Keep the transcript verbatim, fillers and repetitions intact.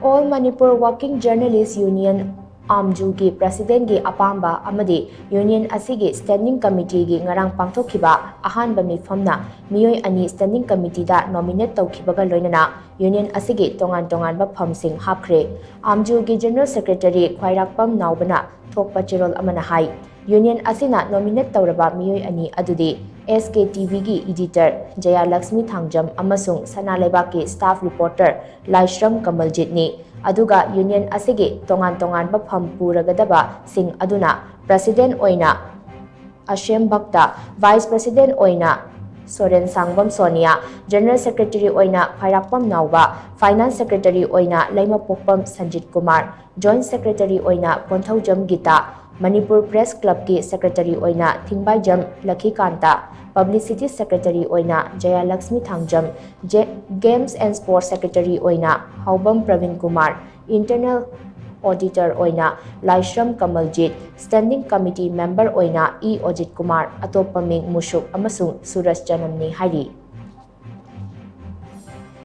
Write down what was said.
All Manipur Working Journalist Union, ꯑꯥꯝꯖꯨꯒꯤ Presidentꯒꯤ ꯑꯄꯥꯝꯕ ꯑꯃꯗꯤ Union ꯑꯁꯤꯒꯤ Standing Committeeꯒꯤ ꯉꯔꯥꯡ ꯄꯥꯡꯊꯣꯛꯈꯤꯕ ꯑꯍꯥꯟꯕ ꯃꯤꯐꯝꯅ ꯃꯤꯑꯣꯏ ꯑꯅꯤ Standing Committeeꯗ nominate ꯇꯧꯈꯤꯕꯒ ꯂꯣꯏꯅꯅ Union ꯑꯁꯤꯒꯤ ꯇꯣꯉꯥꯟ ꯇꯣꯉꯥꯟꯕ ꯐꯝꯁꯤꯡ ꯍꯥꯞꯈ꯭ꯔꯦ꯫ ꯑꯥꯝꯖꯨꯒꯤ General Secretary ꯈ꯭ꯋꯥꯏꯔꯥꯛꯄꯝ ꯅꯥꯎꯕꯅ ꯊꯣꯛꯄ ꯆꯦꯔꯣꯜ ꯑꯃꯅ ꯍꯥꯏ, Union ꯑꯁꯤꯅ nominate ꯇꯧꯔꯕ ꯃꯤꯑꯣꯏ ꯑꯅꯤ ꯑꯗꯨꯗꯤ SKTVꯒꯤ editor ꯖꯌꯥꯂꯛꯁꯃꯤ ꯊꯥꯡꯖꯝ ꯑꯃꯁꯨꯡ ꯁꯅꯥ ꯂꯩꯕꯥꯛꯀꯤ staff reporter ꯂꯥꯏꯁ꯭ꯔꯝ ꯀꯃꯜꯖꯤꯠꯅꯤ꯫ ꯑꯗꯨꯒ Union ꯑꯁꯤꯒꯤ ꯇꯣꯉꯥꯟ ꯇꯣꯉꯥꯟꯕ ꯐꯝ ꯄꯨꯔꯒꯗꯕꯁꯤꯡ ꯑꯗꯨꯅ President ꯑꯣꯏꯅ ꯑꯁꯦꯝ ꯚꯛꯇ, Vice President ꯑꯣꯏꯅ ꯁꯣꯔꯦꯟ ꯁꯥꯡꯕꯝ ꯁꯣꯅꯤꯌꯥ, General Secretary ꯑꯣꯏꯅ ꯈ꯭ꯋꯥꯏꯔꯥꯛꯄꯝ ꯅꯥꯎꯕ, Finance Secretary ꯑꯣꯏꯅ ꯂꯩꯃꯄꯣꯛꯄꯝ ꯁꯟꯖꯤꯠ ꯀꯨꯃꯥꯔ, Joint Secretary ꯑꯣꯏꯅ Konthoujam guitar, Manipur Press Clubꯀꯤ Secretary ꯑꯣꯏꯅ ꯊꯤꯡꯕꯥꯏꯖꯝ ꯂꯈꯤꯀꯥꯟꯇ, Publicity Secretary ꯑꯣꯏꯅ ꯖꯌꯥꯂꯛꯁꯃꯤ Thangjam, Games and Sports Secretary ꯑꯣꯏꯅ ꯍꯥꯎꯕꯝ ꯄ꯭ꯔꯕꯤꯟ ꯀꯨꯃꯥꯔ, Internal Auditor ꯑꯣꯏꯅ ꯂꯥꯏꯁ꯭ꯔꯝ ꯀꯃꯜꯖꯤꯠ, Standing Committee Member ꯑꯣꯏꯅ ꯏ ꯑꯣꯖꯤꯠ ꯀꯨꯃꯥꯔ, ꯑꯇꯣꯞꯄ ꯃꯤꯡ ꯃꯨꯁꯨꯛ ꯑꯃꯁꯨꯡ ꯁꯨꯔꯖ ꯆꯅꯝꯅꯤ ꯍꯥꯏꯔꯤ꯫